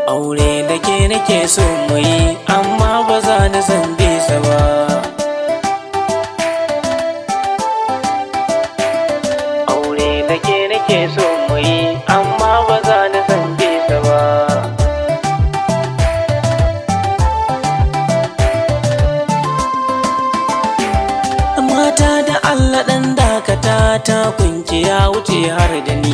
Aure da ke nake so mu yi, amma ba za ni san bisa ba. Aure da ke nake so mu yi, amma ba za ni san bisa ba. Mata da Allah ɗan dakata, ta kunki ya wuce har da ni.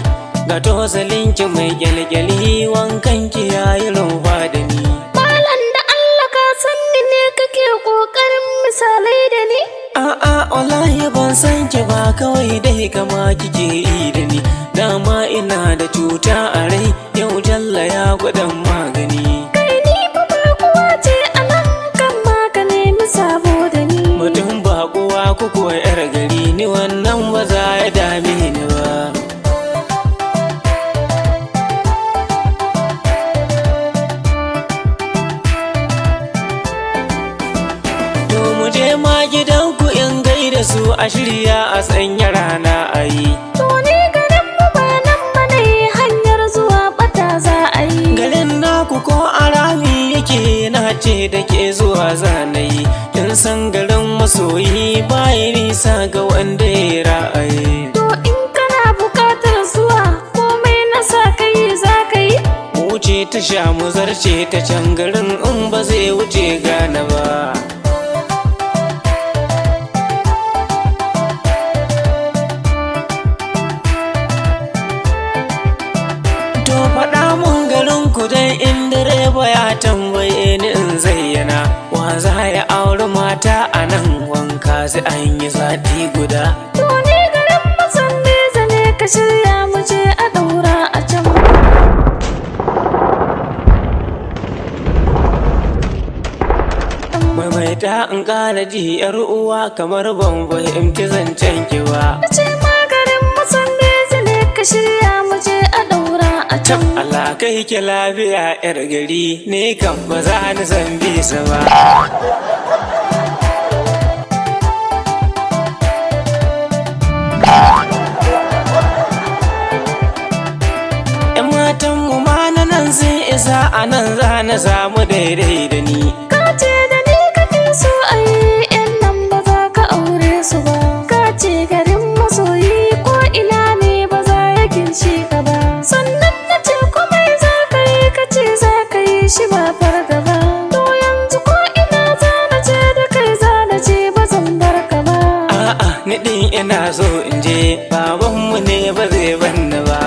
Ga tosalinki mai gyalgyali, wankanki ya yi rumfa da ni. Malam, da Allah ka san ni ne kake ƙoƙarin misalai da ni? A'a, wallahi ban san ki ba, kawai dai kama kike yi da ni. Dama ina da cuta a rai, yau jalla ya gwadan magani. Kai, ni fa baƙuwa ce a nan, kan ma ka nemi sabo da ni. Mutum ba kowa kuku yar gari, ni wannan ba za ya dame ni ba. To mu je ma gidanku in gaida su, a shirya a sanya rana a yi. To ni garin mu ba nan ba ne, hanyar zuwa ɓata za a yi. Garin naku ko arami yake, na ce da ke zuwa zanayi. Kin san garin masoyi bayi nisa ga wanda ya ra'ayi. To in kana buƙatar zuwa, komai na sa ka yi za ka yi. Mu wuce ta sha, mu zarce ta can, garin in ba zai wuce gane ba. To faɗa mun garin ku dan in direba ya tambaye ni in zayyana. Wa za ya auri mata a nan, wanka sai an yi sati guda. To ni garin mu san nesa ne, ka shirya mu je a ɗaura a can. Maimaita in ƙara ji, yar uwa, kamar ban fahimci zancen ki ba. Na ce magarin musan nesa ne, ka shirya mu je a ɗaura a can. Allah kai ki lafiya, yar gari, ne kan ba za ni san bisa ba. ‘Yan matan mu ma na nan sun isa, a nan za na samu daidai da ni. Ka ce da ni kake so a yi, yan nan ba za ka aure su ba. Ka ce garin masoyi ko ina ne ba za ya ginshe ka ba. Sannan na ce komai za ka yi, ka ce za ka yi shi ba fargaba. To yanzu ko ina za na ce da kai za na ce ba zan bar ka ba. A'a, ni ɗin ina so in je, babanmu ne ba zai banni ba.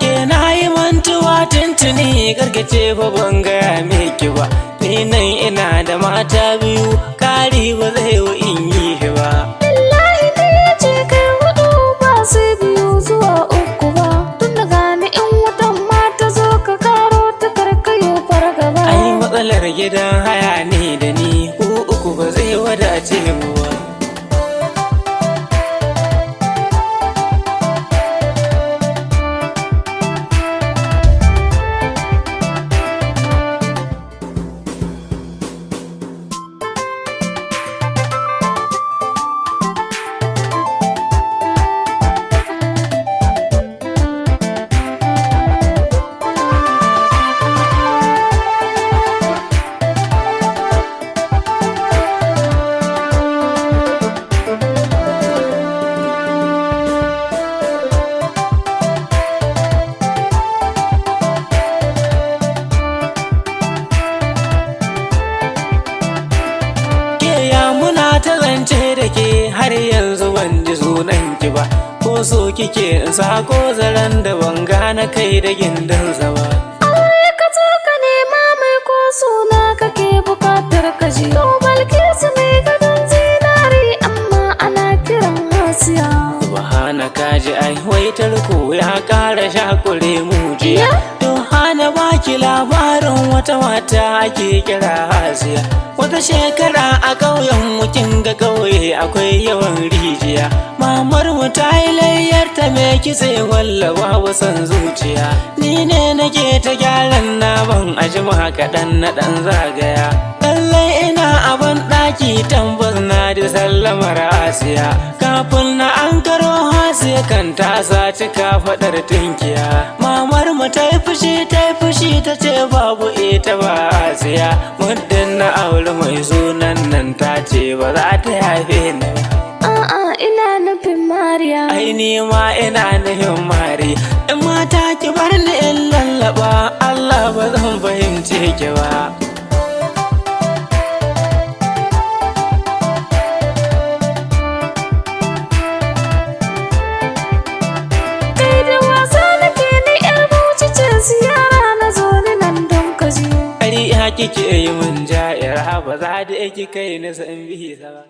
Ke na yi mantuwa tuntuni, karkace fa ban gaya miki ba. Ni nan ina da mata biyu, kari ba zai yi in yi shi ba. Billahi ne ya ce kai hudu ba sai biyu zuwa uku ba. Tun da gani in watan ma ta zo ka karo ta, karkayo fargaba. Ai matsalar gidan haya ne da ni, ku uku ba zai wadace mu ba. Ke ya muna ta zance da ke, har yanzu ban ji sunan ki ba. Ko so kike in sako zaren da ban gane kai da gindinsa ba? Aure ka zo ka nema mai, ko suna kake bukatar ka ji. To Balkisu mai gadon zinari, amma ana kiran Hasiya. Subhana, kaji ai wai tarko ya kara shakure mujiya. To hana baki labarin wata mata ake kira Hasiya. Wata shekara a ƙauyen mu, kin ga ƙauye akwai yawan rijiya. Mamar mu ta yi layyar ta mai kitse, walla babu son zuciya. Ni ne nake ta gyaran naman, ajima kaɗan na ɗan zagaya. Lallai ina a ban ɗaki, tambas na ji sallama. sallamar Asiya. Kafin na an karo Asiya kan ta saci kafaɗar tinkiya. Mamar mu ta yi fushi, ta yi fushi, ta ce babu ita ba Asiya. Muddin na auri mai sunan nan, ta ce ba za ta haife ni ba. A'a, ina nufin Mariya. Ai ni ma ina nufin Mari. In mata ki bar ni in lallaba, Allah ba zan fahimce ki ba. Kai, da wasa nake, ni yar Bauchi ce, ziyara na zo ni nan don ka ji. Ƙarya kike yi mun ja'ira, ba za da ki kai ni san bisa ba.